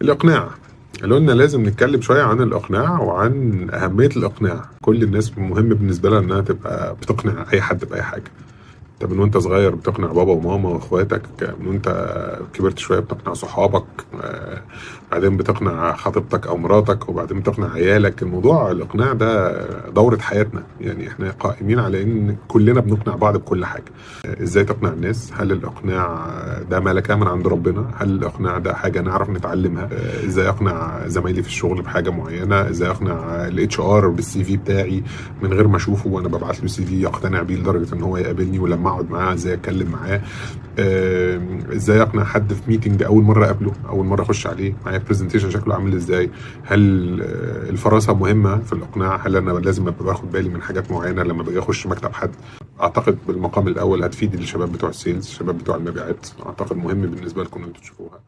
الإقناع. قالوا لنا لازم نتكلم شوية عن الإقناع وعن أهمية الإقناع. كل الناس مهم بالنسبة لها إنها تبقى بتقنع أي حد بأي حاجة. انت من وانت صغير بتقنع بابا وماما واخواتك، من وانت كبرت شوية بتقنع صحابك، بعدين بتقنع خطيبتك او مراتك، وبعدين بتقنع عيالك. الموضوع الاقناع ده دوره حياتنا، يعني احنا قائمين على ان كلنا بنقنع بعض بكل حاجة. ازاي تقنع الناس؟ هل الاقناع ده ملكه من عند ربنا؟ هل الاقناع ده حاجة نعرف نتعلمها؟ ازاي اقنع زمايلي في الشغل بحاجة معينة؟ ازاي اقنع ال HR بال CV بتاعي من غير ما اشوفه وانا ببعت له CV يقتنع بيه لدرجة ان هو يقابلني، ولما اقعد معاه ازاي اتكلم معاه؟ ازاي اقنع حد في meeting اول مرة اقابله، اول مرة اخش عليه معايا presentation شكله عامل ازاي؟ هل الفراسة مهمة في الاقناع؟ هل انا لازم ابقى باخد بالي من حاجات معينة لما باجي اخش مكتب حد؟ اعتقد بالمقام الاول هتفيد الشباب بتوع ال sales، الشباب بتوع المبيعات. اعتقد مهم بالنسبة لكم ان انتوا تشوفوها.